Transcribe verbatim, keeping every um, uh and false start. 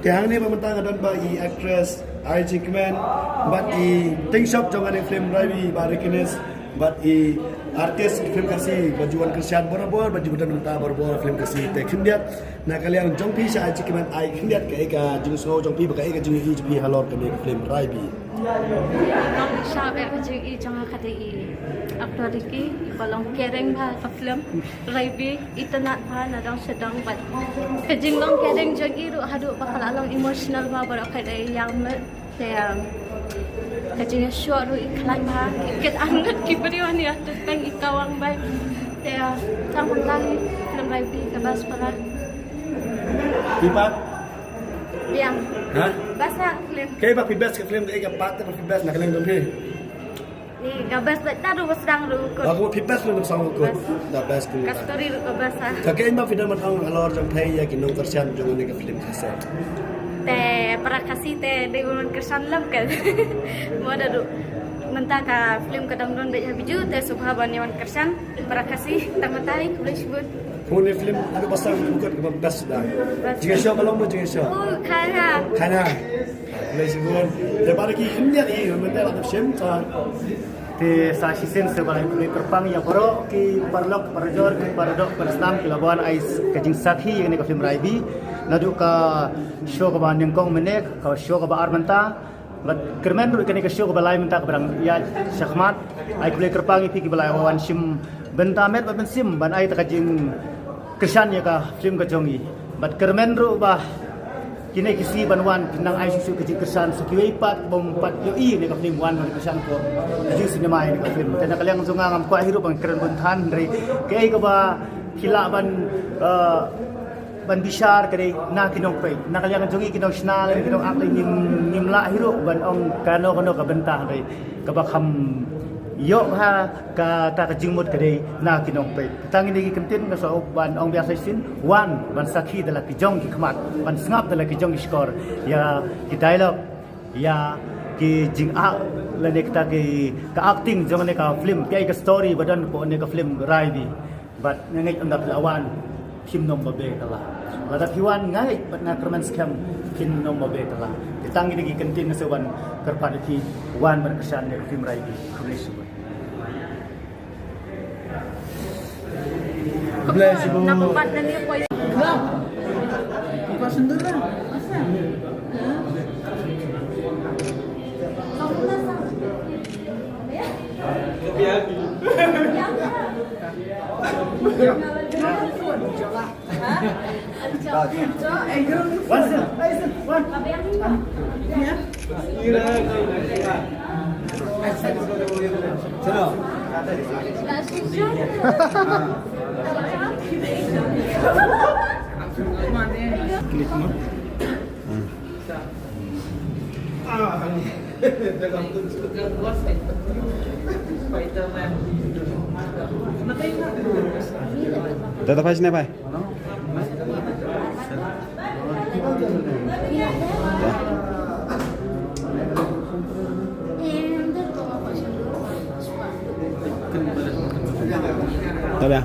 Te hangne ba mynta nga don bad i actress Ai Jingkmen bad i tyngshop jong kane ka film Raibi, Bah Rikines, bad i artist film Khasi ba ju wan kyrshan barabor, ba ju don mynta barabor film Khasi. Te khyndiat na ka liang jong phi sha Ai Jingkmen, ai khyndiat kaei ka jingsngew jong phi bad kaei ka jingïohi jong phi halor kane ka film Raibi. Nga ong sha ba ka jingïohi jong nga ka dei i actor Ricky, i ba long kereng bha ha ka film Raibi, itynnad bha na dong sha dong bad ka jinglong kereng jong i ruh haduh ba ka la long emotional bha baroh ka dei ïa met. Te, um, ka jingshoh ruh i khlaiñ bha, i kit angat ki briew ïa te tang i kawang bai. Te, um, tang kumta hi film Raibi ka best para. Phi pat? Biang. Ha? Best ha film. Kaei ba phi best ka film, kaei ka part ba phi best na ka liang jong phi? Ni ka best ba ta ruh ba sdang ruh ko. Ba ko phi best ruh song ko. Best. Da best ko. Ka story ruh ka best ha. Ka kaei ba phi don ban ong halor jong phi ïa ki nongkyrshan jong kane ka film Khasi? Te para Khasi te dei ban wan kyrshan lem ka. Mo da ruh. Mynta ka film ka dang don beit ha Biju te sngewbha ban ïa wan kyrshan. Para Khasi tang mynta hi, khublei shibun. Kane film haduh ba sdang ruh ka best da. Best. Jingshoh ba long mo jingshoh. Oh, khana. Khana. Khublei shibun. Te para ki khyndiat hi mynta la shim ta. Te sa shisien sa ba la khublei kyrpang ïa baroh ki paralok, parajor, ki paradoh, parasnam ki la wan ai ka jingsakhi ïa kane ka film Raibi. Naduh ka show kaba nyngkong mynne, ka show kaba ar mynta. Bad kyrmen ruh kane ka show kaba lai mynta kaba dang ïaid shakhmat. Ai khublei kyrpang ïa phi kiba la wan shim bynta met bad mynsiem ban ai ta ka jingkyrshan ïa ka film ka jong i. Bad kyrmen ruh ba kine ki sngi ban wan kin nang ai shuh shuh ka jingkyrshan sa kiwei pat bym pat ïohi ïa ka film wan ban kyrshan ko ka jingcinema ïa ka film. Te na ka liang jong nga ngam kwah hi ruh ban kren bun than hynrei kaei kaba ki lah ban, eh, ban bishar ka dei na ki nongpeit. Na ka liang jong ngi ki nongshna lem ki nongact lem ngim, ngim lah hi ruh ban ong kano kano ka bynta hynrei kaba kham ïoh ha kata ka jingmut ka dei na ki nongpeit. Tang ine ki kyntien nga sa ban ong biang sa shisien, wan ban sakhi da la ki jong ki khmat, ban sngap da la ki jong ki shkor ïa ki dialogue, ïa ki jingact lane kita ki, ka acting jong ne ka film, kaei ka story ba don ko ne ka film Raibi. Bad nga ngeit ynda phi la wan phim nym ba be ka la. Lada phi wan nga ngeit bad nga kyrmen skhem phin nym ba be ka la. Te tang ine ki kyntien nga sa wan kyrpad ïa phi wan ban kyrshan ïa ka film Raibi. Khublei shibun. Khublei shibun. Na pempat na ni poi. Buka sendera. Tata phai sini phai. Tabe.